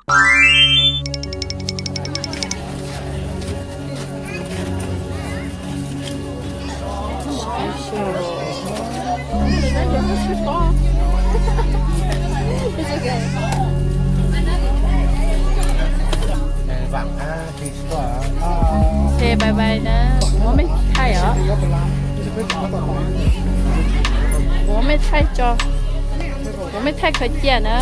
Ok, bye bye na. Ua mej thaij os. Ua mej thaij tso. Ua mej thaij khaws cia na.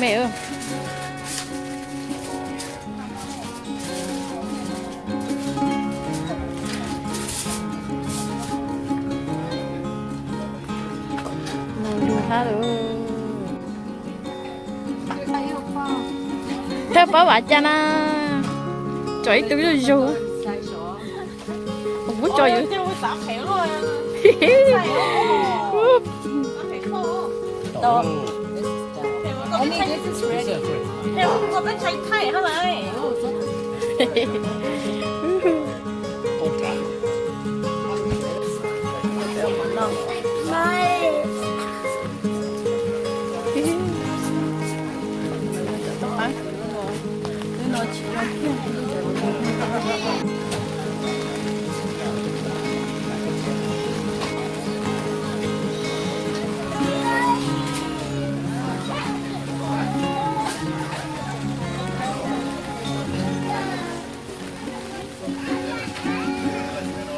Ê, nug lug hab lug. Thawj paub vam cas na, tsom ib tug zuj zug. Kuv tso yus.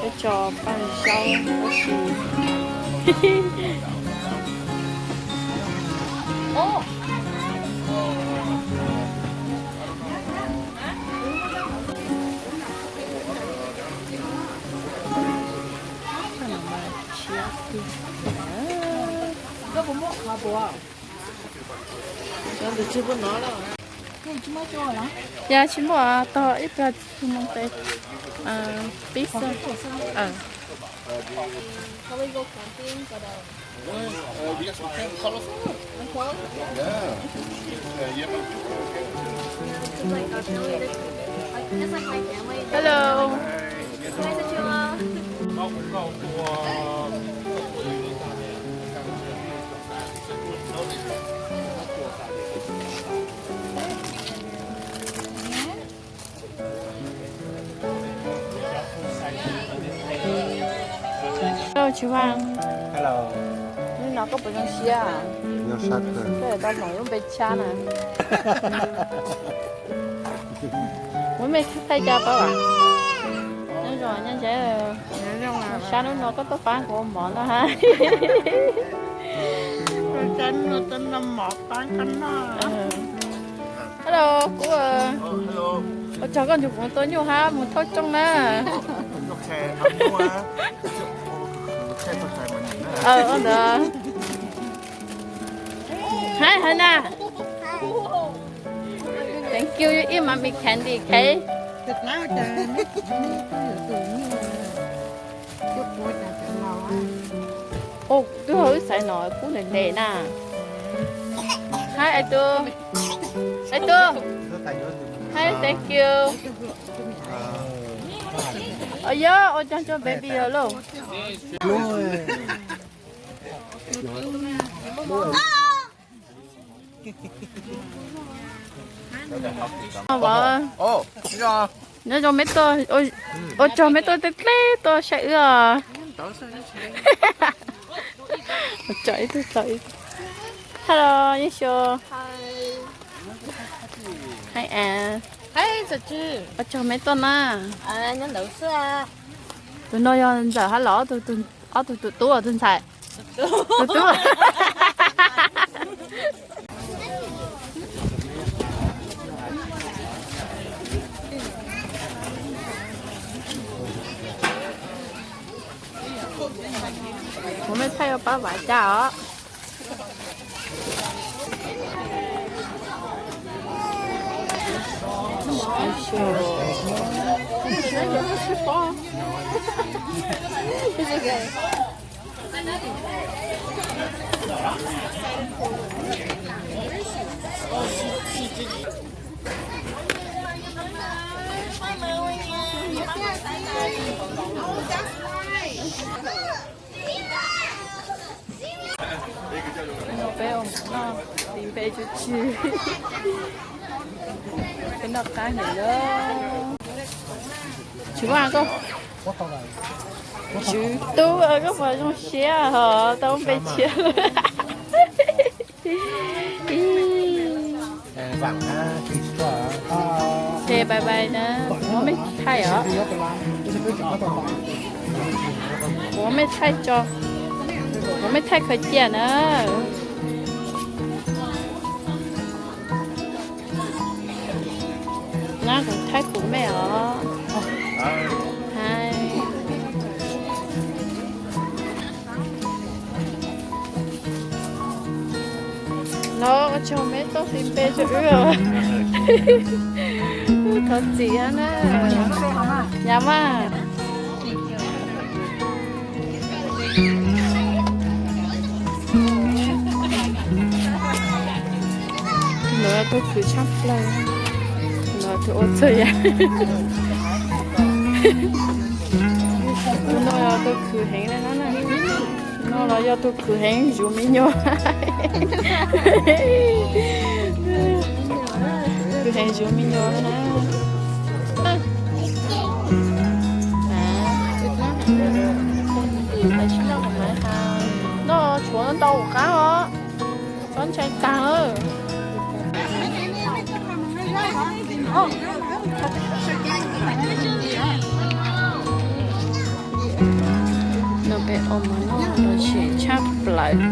Peb tso paj zaub tab sis Yog tsis muaj, tog ib pliag mus tes pib xwb. Hello. Hello, Tsis Vaj. Hello. Hnub no koj puas zoo siab? Zoo siab kawg. Koj yuav tau mloog lub npe tshab na. Muab mej thaij cas paub as? Nyob zoo, nyob zoo. Zoo siab hnub no koj tuaj pab kuv ua mov noj hab. Hello, kuv ua tsaug koj nrug kuv tua nyuj hab mus thauj rooj na. Ntawd. Hi, Hannah. Thank you, you eat mommy candy, okay? Ua, twb ho wb xaiv no kub ntev ntev na. Hi, Aitu. Aitu. Hi, thank you. Yog ua caag cov baby os lauj. Nyob zoo meb tuaj, ua tsaug meb tuaj dleb dleb tuaj saib wb os. Hello, Yeej Xyoo. Hi Ann. Ua tsaug meb tuaj na. Tus no yog ntxawm hab los ob tug tus tub os, tus ntxhais? Tus tub. Kuv mej thaij ua pab vam cas os. Peb ua mov noj, tis npe tsuj tswg. Peb noj qab heev lawm. Tsis muaj koj, Tswv Tub, koj puas zoo siab ho tau npe tshiab lawm? Bye bye na, muab mej thaij os. Muab mej thaij tso, muab mej thaij khaws cia na. Nab kuv thaij kuv mej os. Hais. Los ua tsaug meb tau xis npe rau wb os. Thov txim na. Yam mas. Nov tus khwv tshaj plaws, nov tus ua txhua yam. Tus no yog tus khwv heev na, no los yog tus khwv heev zuv me nyuam. Khwv heev zuv me nyuam na. Noj tshuav ntau qab os, txhob ntshai tag. No peb ua mov noj los sim tshaj plaws.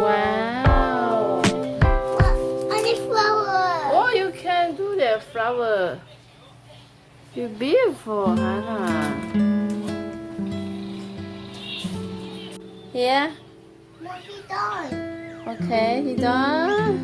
Wow. I need flower. Oh, you can do that flower. You beautiful, Hannah. Yeah. No, he done. Okay, he done.